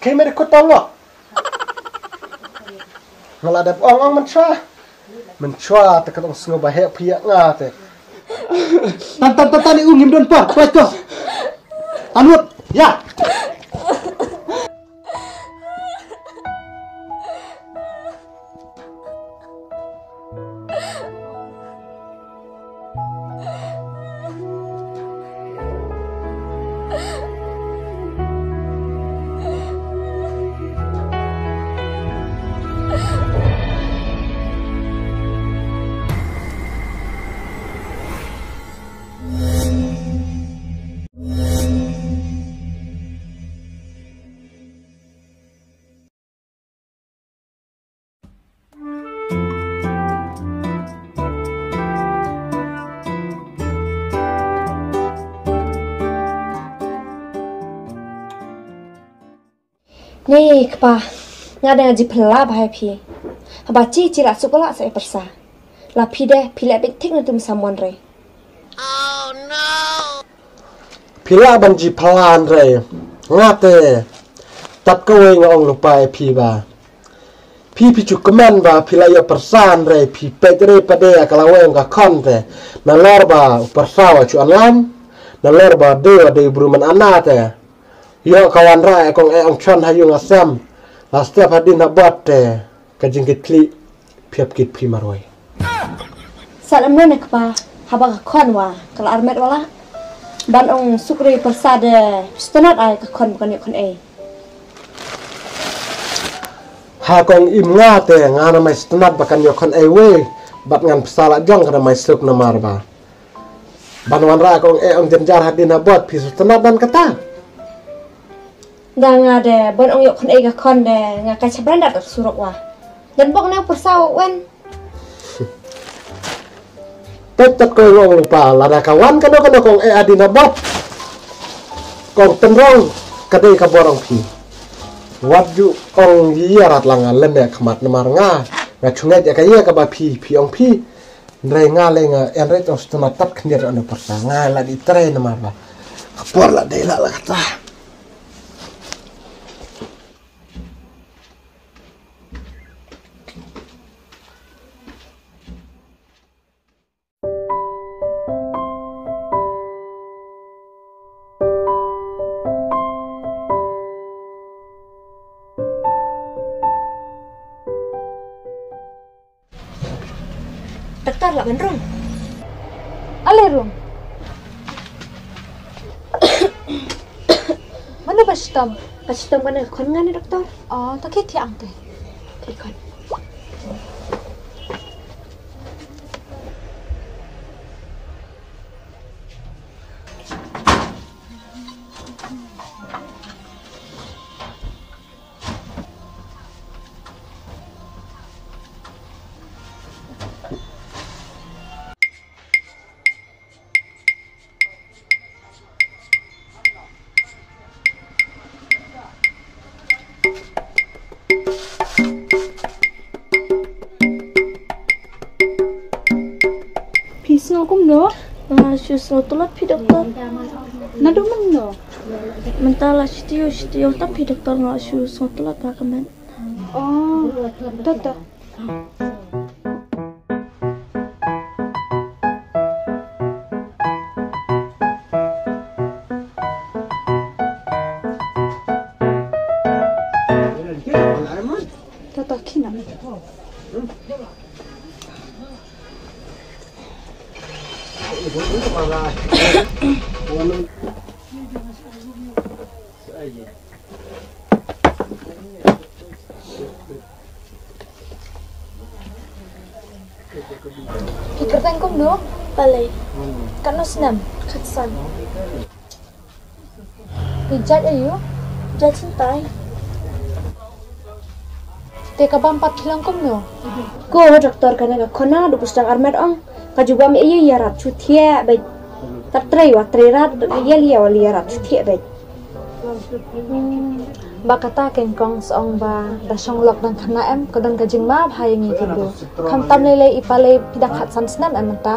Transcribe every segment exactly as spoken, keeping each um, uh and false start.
Hei, meri kut tang lo. Nga la dep ong ong mynshuwa. Mynshuwa te ka tong sngew ba heh phi ïa nga te. Tan tan tan tan, i u ngim don por, poi to. Tan lut, ïa. Ni kpa, nga dang ji phylla bha ïa phi. Haba chi chi la suk la sa ïa pyrsa. La phi de, phi leh bit thik na tum samon re. Phi lah ban ji phylla re. Nga te. Tat kawei nga ong lypa ïa phi ba. Phi phi ju kmen ba phi la ïoh pyrsa re, phi peit re pat de ka la weng ka khon te. Nalor ba u pyrsa wa ju online. Nalor ba de wa de bru man ana te. Ïoh ka wanrah ïa kong eh ong chon ha ïung ha sem. La step hadien ha bot te. Ka jingkitkhlieh phi hap kit phi marwei. Sa lam ne kpa, haba ka khon wa ka la armet wala. Ban ong suk re pyrsa de, stunat ai ka khon ba kan ïoh khon ei. Ha kong im nga te, nga na mai stunat ba kan ïoh khon ei wei. Bad ngan pyrsa la jong ka na mai suk namar ba. Ban wanrah kong eh ong jynjar hadien ha bot, phi stunat dan kata. Da nga de, ban ong ïoh khon ei ka khon de, nga ka chabran dat surok wa. Dan bok na pyrsa wa wen. Tet tet ko ngong pa, lada ka wan kano kano kong eh hadien ha bot. Kong tynrong, ka dei ka bor ong phi. Wat ju ong ïa rat la nga lem ïa khmat namar nga. Nga chungai ïa ka ïa kaba phi, phi ong phi. Nrei nga le nga, en rei tong stuna tat khyndiat anu pyrsa. Nga la di trei namar ba. Ka por la dei la la kata. Doktor lah ban rung. Ale rung. Mano ba shitom? Ba shitom kane ka khon nga ne doktor. Oh, to ki thiang te. Ki khon. Phi sngew kumno? Nga shu sngew tlot phi doktor. Naduh mynno? Mynta la shi taïew, shi taïew tam phi doktor, nga shu sngew tlot ba ka met. Oh, to to. To to, khie noh. Phi kyrteng kumno? Palei. Katno snem? Khatsan. Phi jait aïu? Jait Syntai. Te ka bam pat phi long kumno? Ko doktor, kane ka khon naduh ba sdang armet ong ka ju bam ïa ïa rat shu thiah beit. Tat trei wa trei rat, ïa ïa wa ïa rat shu thiah beit. Ba kata keiñ kong, sa ong ba da shong lok dang khynnah em, ka don ka jingma bha ïa ngi kyndu. Khamtam lei lei i Palei phi da khatsan snem em mynta.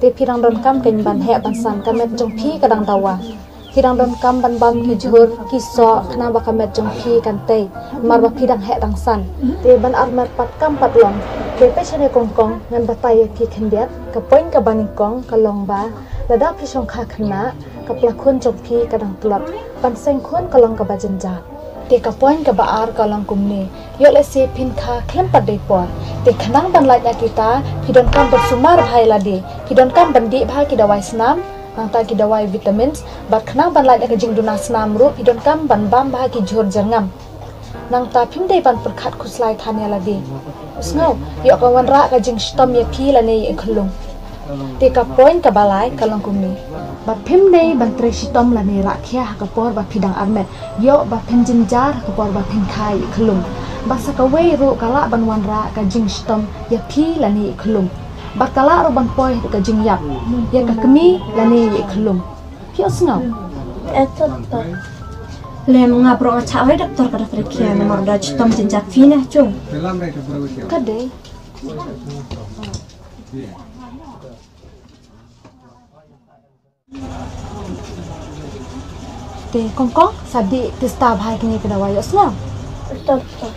Te phi dang donkam keiñ ban heh ban san, ka met jong phi ka dang dawa. Phi dang donkam ban bam ki jhur, ki soh, khnang ba ka met jong phi kan tei, namar ba phi dang heh dang san. Te ban armet pat kam pat long. Te peit shane Kongkong, ngan batai ïa phi khyndiat. Ka point kaba nyngkong ka long ba, lada phi shongkha khynnah, ka pla khun jong phi ka dang tlot. Ban seng khun ka long kaba jynjar. Te ka point kaba ar ka long kumne. Ïoh lehse phin kha khlem pat dei por. Te khnang ban lait na kita, phi donkam ban sumar bha ïa lade. Phi donkam ban dih bha ki dawai snam, nangta ki dawai vitamins, bad khnang ban lait na ka jingduna snam ruh, phi donkam ban bam bha ki jhur jyrngam. Nangta phim dei ban pyrkhat khuslai than ïa lade. Sngew, ïoh ka wanrah ka jingshitom ïa phi lane ïa i khyllung. Te ka point kaba lai ka long kumne. Ba phim dei ban trei shitom lane rah khia ha ka por ba phi dang armet. Ïoh ba phin jynjar ha ka por ba phin kha ïa i khyllung. Ba sa kawei ruh ka lah ban wanrah ka jingshitom ïa phi lane ïa i khyllung. Bad ka lah ruh ban poi haduh ka jingïap ïa ka kmie lane ïa i khyllung. Phi ïohsngew? Eh, to, to. Lem nga briew nga chah oi doktor ka doktor kia namar da chitom jynjar phi ne, chung. Ka dei. Te Kongkong, sa dih tista bha ïa kine ki dawai, ïohsngew? To, to.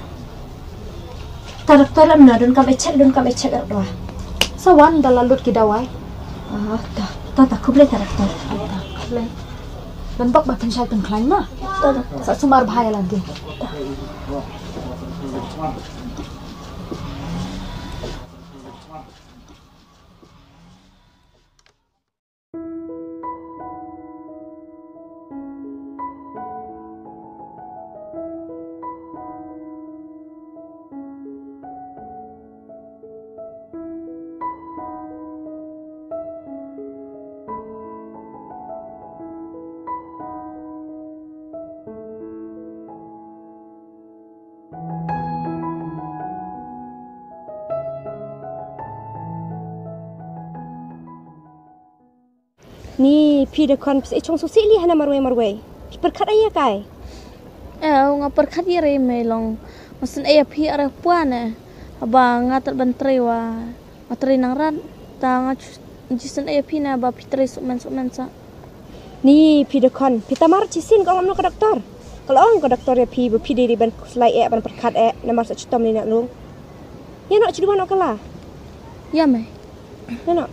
Ta doktor, em na donkam i check, donkam i check doktor. Sa wan da la lut ki dawai. Ah, ta, ta, ta, khublei ta doktor. Ah, ta, khublei. Ban bok ba pynshai pynkhlaiñ ma. Ta doktor. Sa sumar bha ïa lade. Ni phi da khon phi sa i chong susi li hana marwei marwei. Phi pyrkhat ai ïa kai. Eh, nga pyrkhat ïa re mei long. Nga syn ai ïa phi are pua ne. Haba nga tat ban trei wa. Nga trei nang rat. Ta nga ju syn ai ïa phi na ba phi trei sukmen sukmen sa. Ni phi da khon phi tamar chi sin ka ong amno ka doktor. Ka ong ka doktor ïa phi ba phi dei ban kuslai eh ban pyrkhat eh namar sa chitom ni na lung. Ïa no chi duwan no kala. Ïa mei. Ïa no.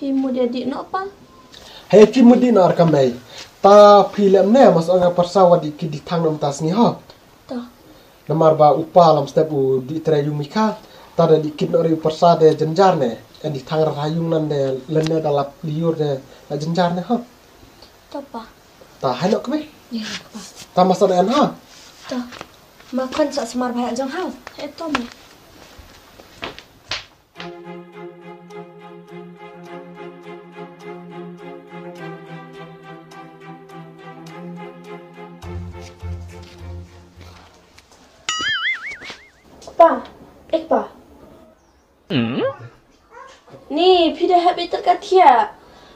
Phi mut ïa dih noh pa? Hei, phi mut dih noh ar ka mei. Ta phi lem ne mas ong ïa pyrsa wa dih kit dih thang noh mynta sngi ho. Ta. Namar ba u pa lam step u dih trei ïa u Mikha. Ta da dih kit noh ri u pyrsa de jynjar ne. En dih thang ra ha ïung nan de lane da lap liur de la jynjar ne ho. Ta pa. Ta hai noh kmie. Ïa pa. Ta masa da en ha. Ta. Ma khon sa sumar bha jong ha. He to ma. Pa, ek pa. Ni, phi da hap ïa ka thiah.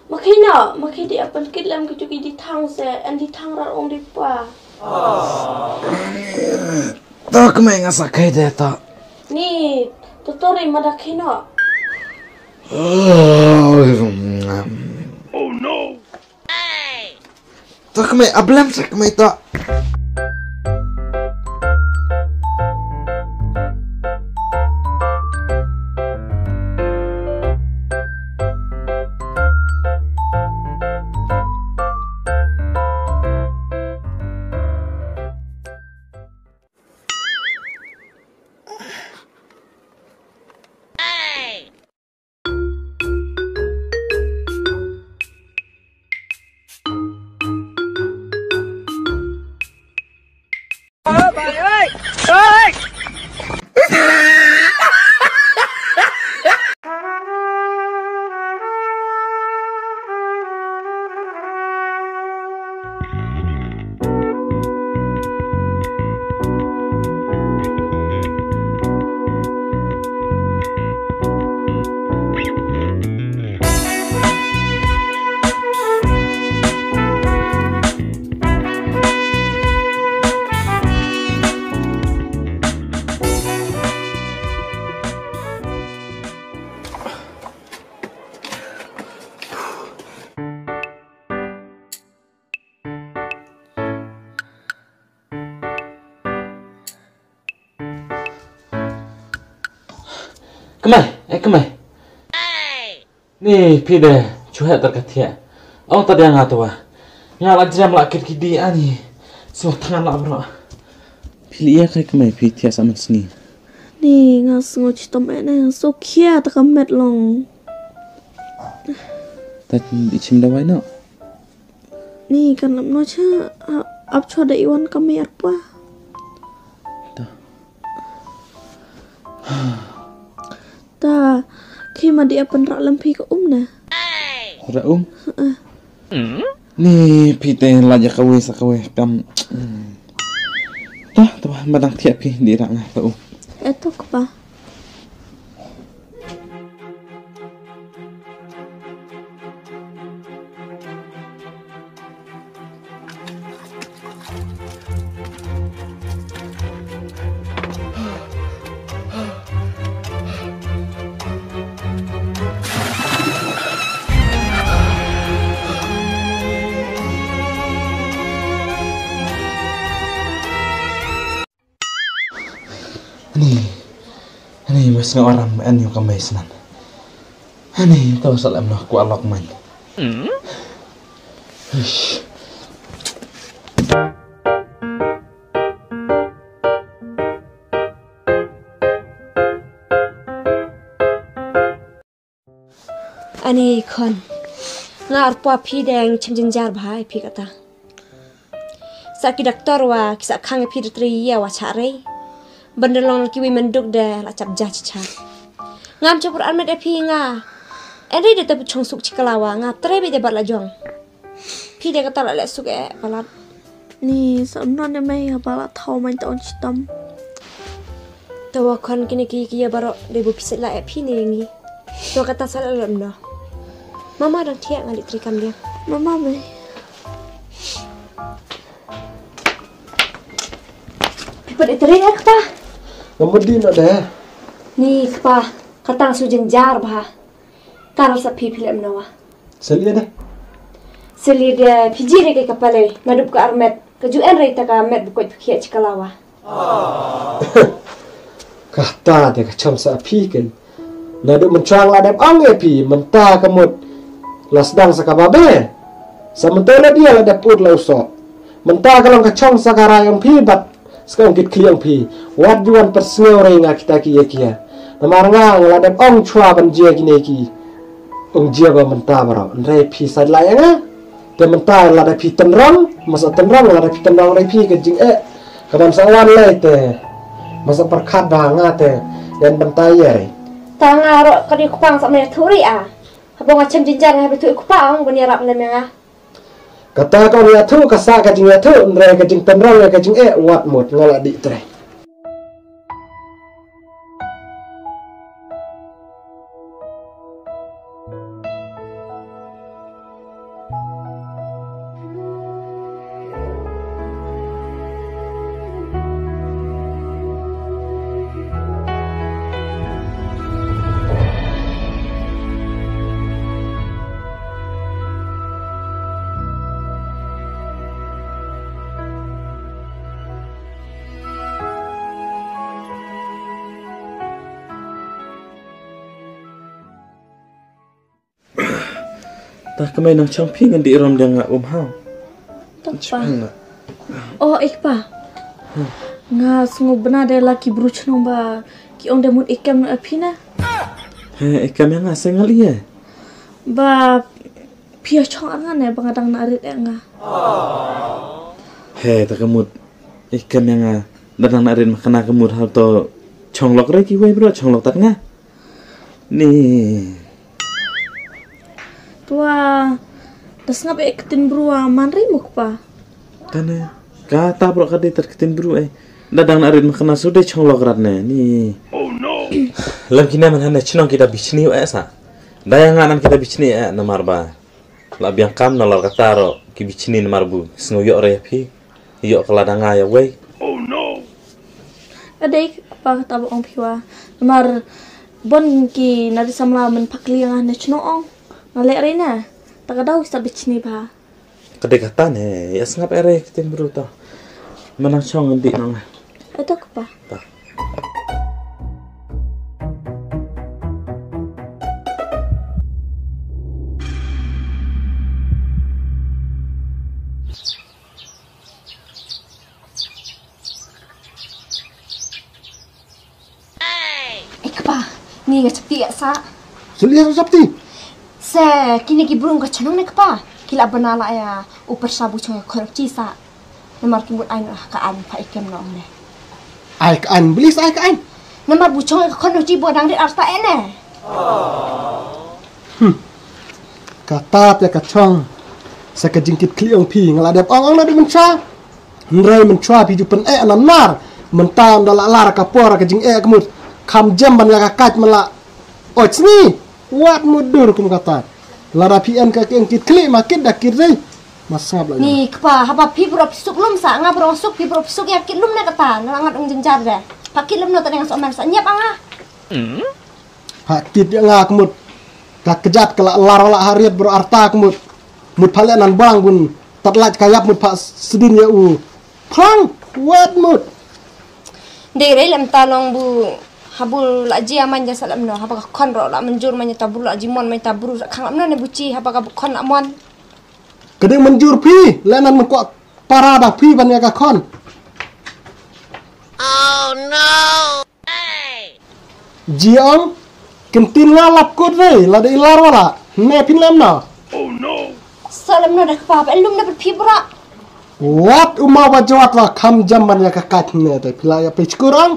Ma khie noh, ma khie dih apan kit lem ka juki dih thang se, en dih thang rar ong dih pa. Ta kmie nga sa khie de ta. Ni, to to ri ma da khie noh. Oh no. Ta kmie, a blem sa kmie ta. Kmai, eh, kmai. Ni phi de, chu heh tar ka thiah. Ong ta dia nga tawa. Nga la jrem la kit ki di ani. Sngewthngan la bro. Phi li ïa kai kmai phi thiah sa man sngi. Ni nga sngew chitom eh ne, so khia ta ka met long. Ta di chim dawai no. Ni kan lam no cha, a-, ap chwa da iwan ka mei arpwa. Ta. Ta, khi ma di apan ra lam phi ka um na. Ra um? Eh. Ni phi te la ja kawei sa kawei kam. Ta, ta ma dang thiah phi di ra nga ta um. Eh, to kpa. Ani, ani mas nga orang ani ka mai snan. Ani to salam noh ku alok man. Ish. Ani khon. Nga arpwa phi deng chim jinjar bha ïa phi kata. Sa ki doktor wa ki sa khang ïa phi da trei ïa wa cha rei. Ban da long ki wi menduk de la chap ja cha cha. Ngam chapur armet ïa phi nga. En rei de ta chong suk chikala wa nga trei bi de bat la jong. Phi de kata la leh suk eh palat. Ni sa non ne mai ha palat thau mai ta on chitam. Tawa khon kine ki ki ya baro de bu pisit la eh phi ne ngi. Tawa kata sa la lem no. Mama dang thiah nga di trei kam dia. Mama mai. Phi pat di trei eh kpa. Ngam di no de. Ni kpa katang su jenjar bha. Kar sa phi phi lem no wa. Selia de. Selia de phi ji re ke kapale nadup ka armet ka ju en re ta ka met bu koit phi khia chikala wa. Kata de ka cham sa phi ken. Nadup menchang la dep ang e phi menta ka mut la sdang sa ka babe. Sa menta la dia la dep ut la usok. Menta ka long ka chong sa ka rai ong phi bat Ska ong kit khlieh ong phi. Wat ju wan pyrsngew re nga kita ki ïa ki ïa. Namar nga nga la dep ong chwa ban jia kine ki. Ong jia ba mynta baroh. Hynrei phi sa la ïa nga. Te mynta la da phi tynrong, masa tynrong la da phi tynrong re phi ka jingeh. Ka ban sa wan lei te. Masa pyrkhat ba nga te. Ngan bynta ïa re. Ta nga ro ka dei kpang sa me thuri a. Haba nga chem jinjar nga haba thu kpang ban ïarap lem ïa nga. Kata ka ong ïathuh ka sah ka jingïathuh, hynrei ka jingtynrong ïa ka jingeh wat mut nga la dih trei. Ta ka mei nang chang phi ngan dih rom dia nga um hau. Tang pa. Chang nga. Oh, ik pa. Nga sngew bna de la ki bru chnong ba ki ong de mut ikem na phi na. He, ikem ïa nga se ngal ïa. Ba phi ïa chong ar nga ne ba nga dang na rit ïa nga. He, ta ka mut ikem ïa nga da dang na rit ma kana ka mut hal to chong lok re ki wei bro chong lok tat nga. Ni. Tua da sngap eh ktien bru a man ri muk pa. Tane ka ta bro ka dei tat ktien bru eh. Da dang na rit ma kana su dei chong lok rat ne. Ni. Lam kine man hane chnong kita bichni eh sa. Da ïa nga nan kita bichni eh namar ba. La biang kam na lor kata ro ki bichni namar bu sngew ïoh re phi. Ïoh ka la da nga ïa wei. Adei pa kata ba ong phi wa. Namar bon ki nari samla men pakli nga ne chno ong. Nga leh re na. Ta ka dau ki sa bichni ba. Ka dei kata ne ïa sngap ere ki tim bru to. Manang chong ngan dih nang. Ato ka pa. Ta. Nga chapti ïa sa. Suli ïa chapti. Se kine ki brung ka chnong ne kpa. Ki la bana la ïa u pyrsa bu chong ïa khor chi sa. Namar ki mut ai na ka an pha ikem no ne. Ai ka an, blis ai ka an. Namar bu chong ïa khor chi bu dang rit arta ene. Hmm. Kata te ka chong. Sa ka jingkit khlieh ong phi nga la dep ong ong na du myncha. Hynrei mynchwa phi ju pyneh na nar. Mynta ynda la lar ka por ka jingeh ka mut. Kham jem ban ïa ka kait man la. Oi sni. Wat mut dur kum kata. Lada phi en ka kit khlieh ma kit da kit rei. Ma sngap la. Ni kpa haba phi bro phi suk lum sa nga bro suk phi bro phi suk ïa kit lum ne kata. Na ngat ong jynjar de. Pa kit lum no ta deng sa omer sa nyep anga. Pha kit ïa nga ka mut. Ka kjat ka la lar la hariat bro arta ka mut. Mut pha leh nan bang bun. Tat lait ka yap mut pha sdin ïa u. Phrang wat mut. Dei rei lem ta long bu habul la ji aman ja sa lem no haba ka khon ro la manjur man ta bru la ji mon man ta bru sa khang lem no ne bu chi haba ka bu khon la mon. Ka dei manjur phi leh nan man kwah para da phi ban ïa ka khon. Ji ong, kin tin nga lap kut rei, la dei lar wala, ne phin lem na. Sa lem na da kpa, ba lum da phi bra. Wat uma wa jawat wa kham jam ban ïa ka kat ne, te phi la ïa pe chkur ong.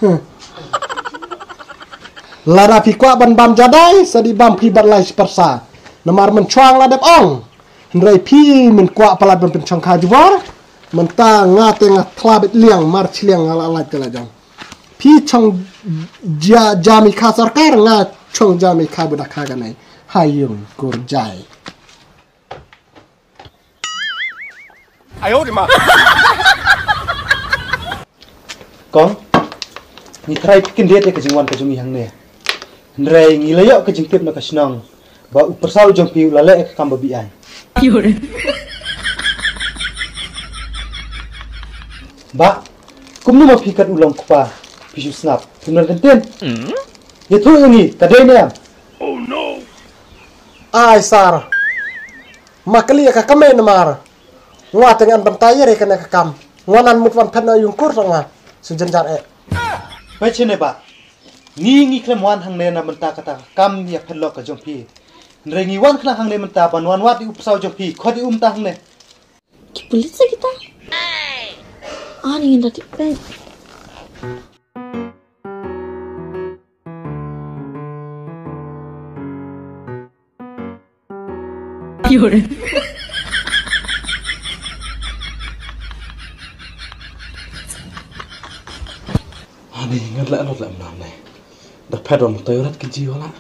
Huh. Lada phi kwah ban bam jadai, sa di bam phi ban lai spersa. Namar men chuang la dep ong. Hynrei phi men kwah palat ban pynchong kha juwar. Mynta nga te nga thla bet liang, mar chiliang nga la lait te la jong. Phi chong ja, jami kha sarkar nga chong jami kha buda kha ganai. Hayung kurjai. Ayo di ma. Kong, ngi trai phi kyndit ïa ka jingwan ka jong ngi hangne. Hynrei ngi la ïoh ka jingtip na ka shnong ba u pyrsa u jong phi u la leh ïa ka kam ba biang. Ba, kumno ma phi kat u long kpa, phi shu sngap, phi nar kyntin. Ïathuh ïa ngi, ka dei ne em? Ai sar. Ma kali ka kamai namar. Nga te ngan bynta ïa re kane ka kam. Nga nan mut wan phet na yung kur sa nga. Su jynjar eh. Peit shane ba. Ngi ngi khlem wan hangne na bynta kata ka kam ïa phet lok ka jong phi. Hynrei ngi wan khnang hangne mynta ban wan wad ïa u pyrsa u jong phi. Khot ïa u mynta hangne. Ki pulit sa kita. Ani ngi da tip peit. Ani ngat la lot la mnam ne. Da phet ram toy rat ki ji wala.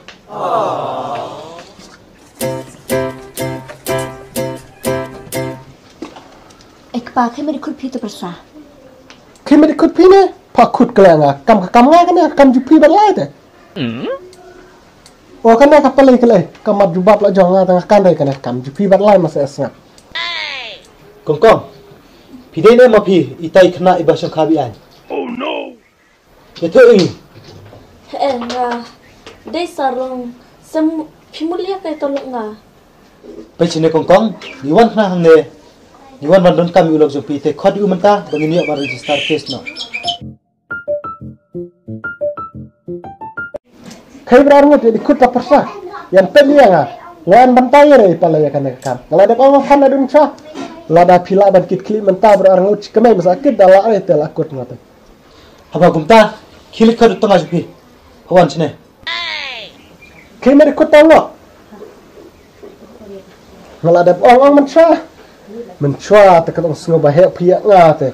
Ek pa khe meri khut phi to prasa. Khe meri khut phi ne? Pha khut kle nga kam ka kam nga kane kam ju phi ban lai te. O kane ka palai kle kam mat ju bap la jong nga tang kan dai kane kam ju phi ban lai ma se sngap. Kong kong. Phi dei ne ma phi itai khna iba shong kha bi ai. Ïathuh ïa ngi. He nga dei sarong sem phi mulia kai tolok nga. Peit shane kong kong, ngi wan khnang hangne. Ngi wan ban donkam ïa u lok jong phi te khot ïa u mynta ba ngin ïoh ban register case noh. Khai bra ngut ïa di khut ta pyrsa. Ïan peit ïa nga. Wan ban tai ïa re pala ïa kane ka kam. Nga la dep ong phan la dun cha. Lada phi lah ban kit khlieh mynta bra ngut chi kmai masa kit da la ai te la kut nga te. Haba kumta, khie leit khot u tnga jong phi. Hawan shane. Khie meri khut tang ngo. Nga la dep ong ong mynta. Mynta te ka tong sngew ba heh phi ïa nga te.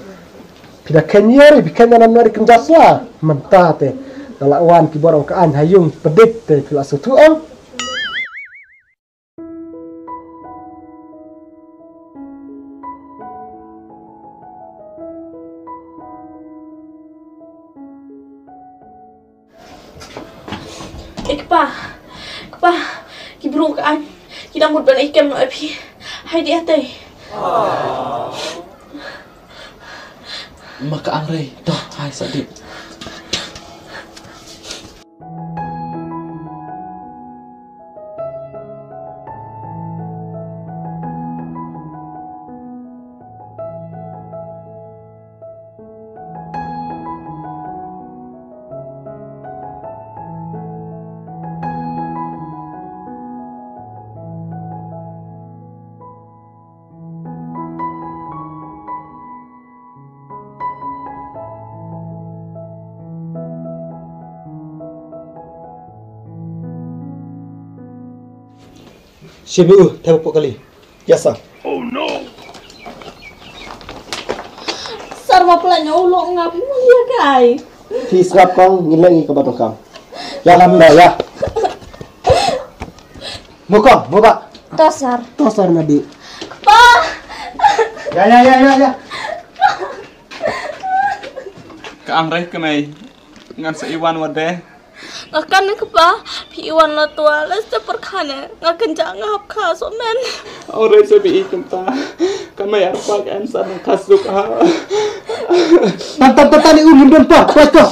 Phi da khen ïa ri, phi khen ïa nan meri kynja sla. Mynta te. Nga la wan ki bor ong ka aiñ ha yung pdit te phi la suthu ong. Eh, kpa, kpa, ki brung ka aiñ ki dang mut ban ai kem noh ïa phi. Hai di atai. Ma ka ang rei, to, hai sa dip. Shibu, thep pok kali. Yes, sir. Sir, ma pla nyo lo nga phi mo ya kai. Phi srap kong, ngi leng ngi ka ba tong kam. Ya lam da ya. Mo kong, mo ba. To, sir. To, sir, na di. Pa! Ya, ya, ya, ya, ya. Ka ang rei ka mei. Ngan sa iwan wa de. Nga kan ne kpa, phi iwan la twa, la ste por khane, nga kan ja nga hap kha so men. Ore se bi ikum ta. Ka mei apa kan sa na khasuk ha. Tan, tan, tan, tan, i un don pa, pa to.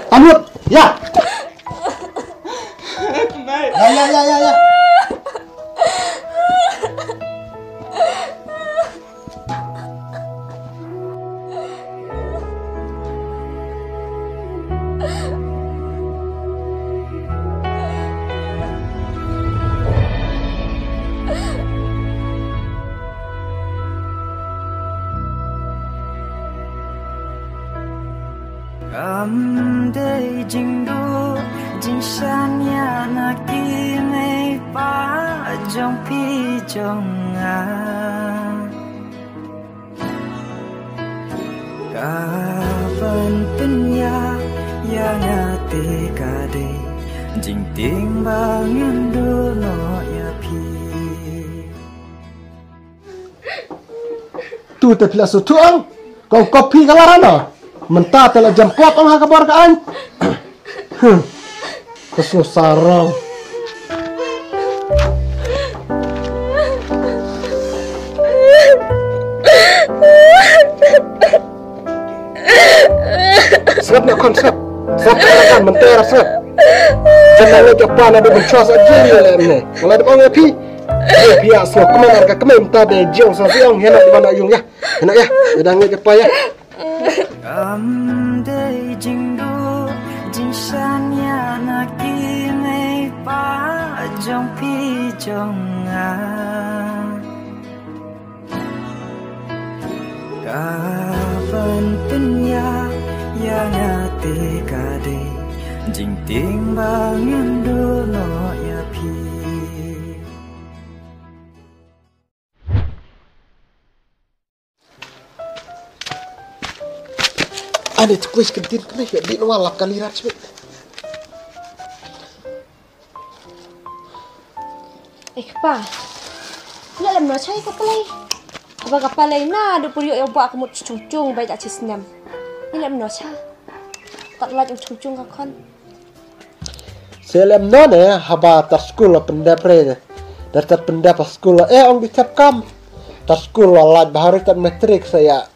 Anut, ya. Mei. Ya, ya, ya, ya, ya. Kam dei jingduh jingshaniah na ki mei pa jong phi jong nga. Ka ban pynïap ïa nga te ka dei jingtieng ba ngan duh noh ïa phi. Tu te phi la shu thuh ong. Kong kop phi ka la rano. Mynta te la jem pop ong ha ka bor ka aiñ. Ka sngewsarong. Sngap na khon sngap. Sngap na khon mynta sngap. Jangan lagi apa na duk mencuas aja ni lah ni. Kalau ada orang api. Dia biar semua kemana ka kemai mynta de jong sa siang hena di mana yung ya. Hena ya. Udah ngai apa ya. Kam dei jingduh jingshaniah na ki mei pa jong phi jong nga. Ka ban pynïap ïa nga te ka dei jingtieng ba ngan duh noh ïa phi. Ani tu kuis kentin kena ya di luar lap kali rat sih. Eh, kpa. Ila lem no chai ka palai. Aba ka palai na du pur yo ba ka mut chung chung bai ta chi snem. Ila lem no cha. Tat laj chung chung ka khon. Selem no ne haba tar skul la pyndep re ne. Dar tar pyndep skul la eh ong di tep kam. Tar skul la laj bahari tar metrik saya.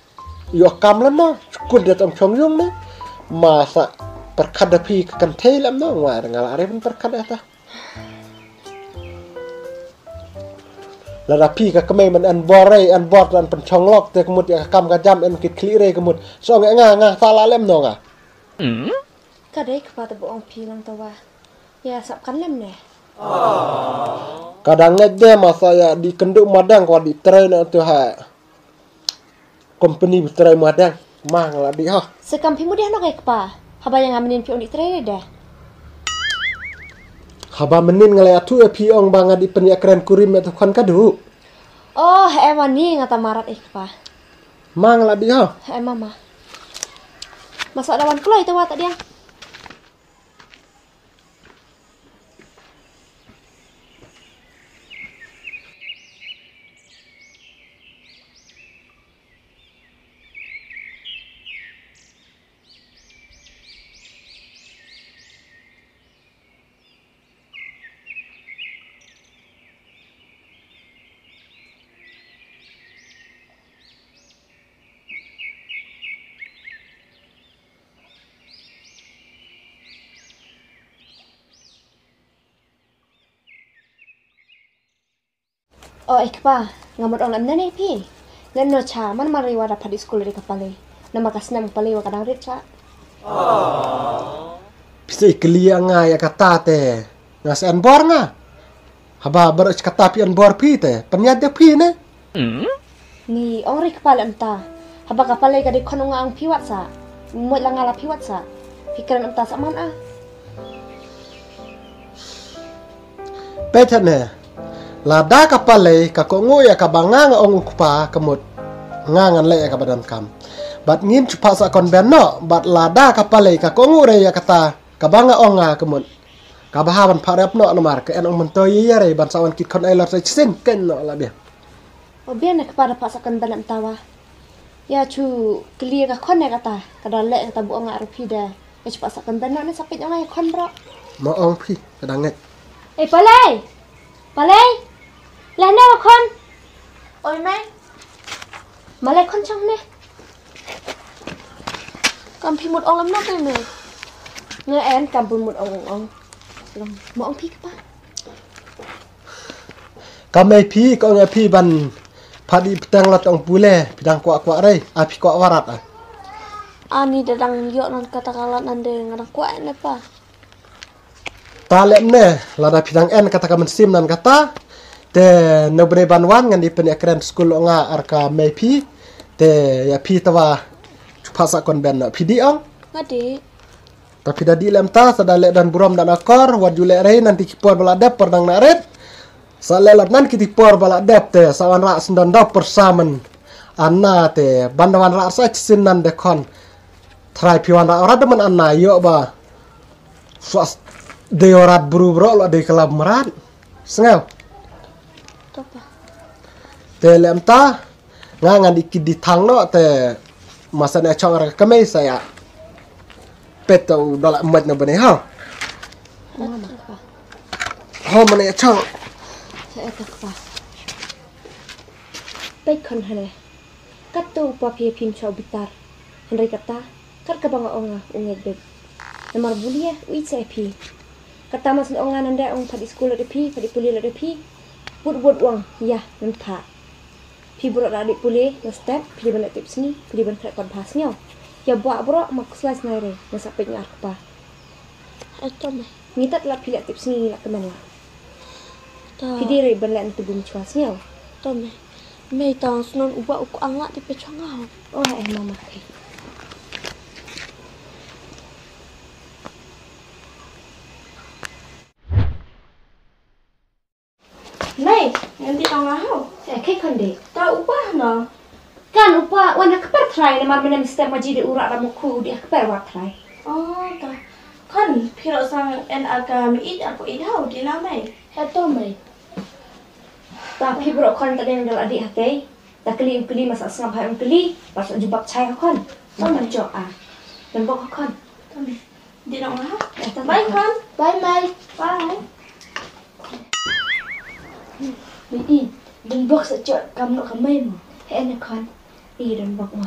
Yo kam la no skul de tam chong yung ne. Ma sa perkhat da phi ka kan thei lem no ngwa ngala re pyn perkhat da ta. Lada phi ka kmei man an bor ei an bor tan pynchong lok te kmut ïa ka kam ka jam en ki khlieh rei kmut. So nga nga nga sa la lem no nga. Ka dei kpa te ba ong phi lang tawa. Ïa sap kan lem ne. Ka dang ngeit de ma sa ïa di kynduh madang ka di trei na tu ha. Kompeni ba trei madang ma nga la dih ha. Sekam phi mudih nok ai kpa. Haba ïa nga mynnin phi ong dih trei deh. Haba mynnin nga la ïathuh ïa phi ong ba nga dih pynïakren kurim ïa tu khon ka duh. Oh, eh mani nga ta marat ai kpa. Ma nga la dih ha. Eh mama. Masa da wan kloi te wa ta diang. O eh kpa, nga mut ong em ne phi. Ngan no cha man mari wa da phadi skul ri ka pale. Nama ka snem pale wa ka dang rit cha. Pisa ikli nga ya kata te. Nga se an bor nga. Haba bar kata phi an bor phi te. Pynïat de phi ne. Ni ong ri kpa lem ta. Haba ka pale ka dei khon nga ong phi wat sa. Mut la nga la phi wat sa. Phi kren em ta sa man a. Peit ne. Lada ka palei ka kohnguh ïa kaba nga nga ong u kpa ka mut, nga ngan leh ïa kaba donkam. Bad ngin shu phah sah konben noh, bad lada ka palei ka kohnguh re ïa kata kaba nga ong nga ka mut, kaba ha ban phah rep noh namar ka en ong mynta ïa ïa re ban sa wan kit khon ai lor sa shisien keiñ noh la biang. O biang ne kpa da phah sah konben em tawa. Ïa shu kylli ka khon ne kata, ka da leh kata bu ong nga ruh phi da. Ïa shu phah sah konben noh ne sa peit ong nga ïa khon bro. Ma ong phi ka da ngeit. Eh, Palei. Palei. Leh ne ka khon. Oi mei. Ma leh khon chang ne. Kam phi mut ong lam na kai mei. Nga en kam pun mut ong ong ong. Long ma ong phi kpa. Ka mei phi ka ong ïa phi ban phah dih pteng la tong pule phi dang kwah kwah rei a phi kwah warat a. Ani da dang ïoh nan kata ka lad nan de nga dang kwah ne pa. Ta lem ne lada phi dang en kata ka mynsiem nan kata. Te no bne ban wan ngan di pynïakren skul nga ar ka mei phi. Te ïa phi tawa chu phah sah konben na phi di ong. Nga di. Ta phi da di lem ta sa da leh dan burom dan akor wat ju leh rei nan ti ki por ba la dep por dang na ret. Sa leh lap nan ki ti por ba la dep te sa wan ra sendon da por samen. Anna te ban da wan ra sa chisin nan de khon. Trai phi wan ra rat de man anna ïoh ba. Swas de rat bru bro la de kelab merat. Sngel. Topa. Te lem ta nga ngan di kit di thang no te masa ne chong ra ka mei sa ya. Pet to da la mat na bane ha. Mama. Ho mane chong. Sa ya ka pa. Peit khon hale. Kat to pa phi phi mcho bitar. Hynrei kata kat kaba nga ong nga u ngeit beit. Namar bulia u ïeit sa ïa phi. Kata mas ong nga nanda ong phadi skul la da phi phadi puli la da phi. Bud bud ong ïa nang tha. Phi bro da dik puli na step phi ban tip sngi phi ban khrek pat bha sngi. Ïa bwa bro ma kusla snai re na sa pek ngar kpa. Ato me. Ngi tat la phi la tip sngi la kmen la. Ta. Phi di rei ban la ntu bum chwa sngi. Ta me. Mei ta snon uba u ko ang la ti pe chwa nga. Oh eh mama. Mei, ngan di tong nga hau. Eh, kei khon di. Ta upa no. Kan upa wan ha kper trai namar menem step ma ji di ura da mo khu di ha kper wa trai. Oh, ta. Khon phi ro sang en aka mi id aku id hau di na mei. He to mei. Ta phi bro khon ta deng dal adi ha tei. Ta kli um kli masa sngap hai um kli. Pas jubab chai ha khon. Ta mei jo a. Dan bok ha khon. Ta mei. Di nong ha. Bye khon. Bye mei. Bye. Mei i, don bok sa chot kam no ka mei mo. He ne khon. I don bok mo.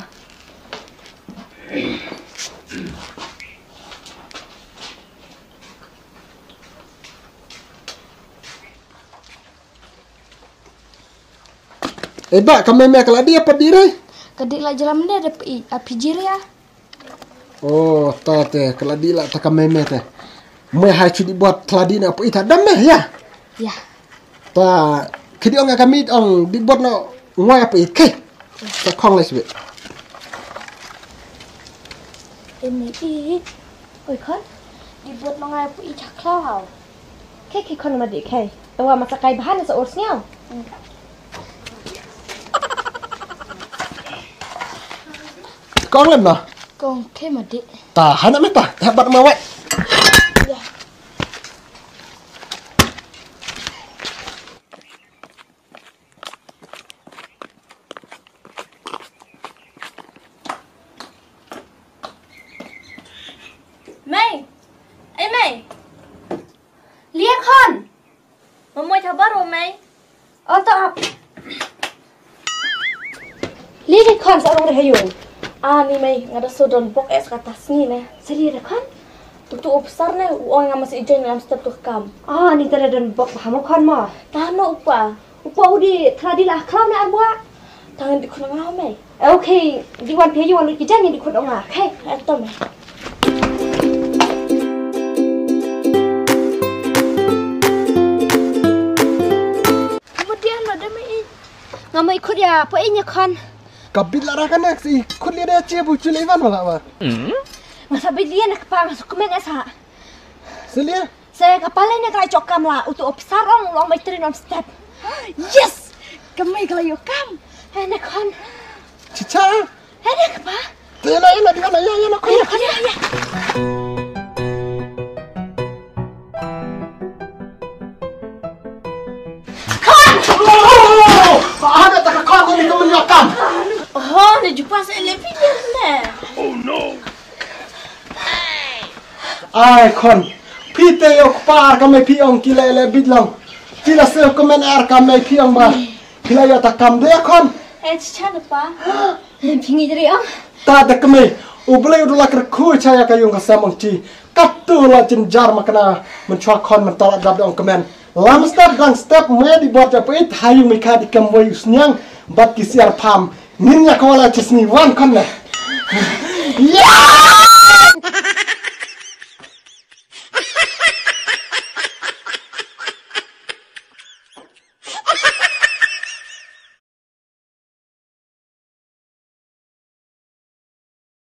Eh ba ka mei mei ka la di apa di rai? Ka di la jalam de de i a pijir ya. Oh, ta te, ka la di la ta ka mei mei te. Mei hai chu di bot tla di na pui ta dam mei ya. Ya. Ta, ki di ong ka mi ong di bot no ngoi pui ke. Ta khong le sbe. Ini i. Oi khon. Di bot no ngai pui cha khlau hau. Ke ki khon ma di ke. Tawa ma sa kai bahan sa ur sniaw. Kong lem no. Kong ke ma di. Ta hana me ta, ta bat ma wai. Ya. Mei. Ei mei. Lia khon. Mamoi thabar o mei. O to ap. Lia khon sa rong re hayu. Ah ni mei ngada so don bok es kata sni ne. Sa lia khon. Tu tu upsar ne u ong ngam masih join ngam step tu kam. Ah ni tara don bok ha mo khon mo. Tano upa. Upa u di thra di la khlam ne arbua. Tangan di khun nga mei. Okay, di wan pia wan ki jang di khun nga. Okay. Eto mei. Kemudian lo demi i. Nga mai khut ya pa i nya khon. Ka bit la ra ka nak si khut lia da che bu chule ivan wala wa. Nga sa bit lia na kpa nga sa kumen esa. Selia. Se ka pale ne ka chok kam la utu opsar ong long mai trin om step. Yes! Ka mei ka la ïoh kam. Hei na khon. Chicha. Hei na kpa. Te na ïa na dia na ïa ïa na khon. Ïa ïa ïa. Khon. Oh, oh, oh, oh. Ba ada ta ka khon ni ka men ïoh kam. Oh, ni jupa sa le pi ne. Oh no. Ai khon, phi te ïoh kpa ka mei phi ong ki leh leh bit long. Phi la siew kmen ar ka mei phi ong ba phi la ïoh ta kam de khon. Eh, chicha da pa. Phi ngi jri ong. Ta da ka mei, U Blei u la kyrkhu cha ïa ka ïung ka sem ong chi. Katu la jynjar ma kane mynchwa khon mynta la dap da ong kmen. Lam step dang step me di bot ja peit ha ïung mi kha di kam wei u sniang bad ki siar pham. Ngin ïa ka wala chi sngi wan khon ne. Ya!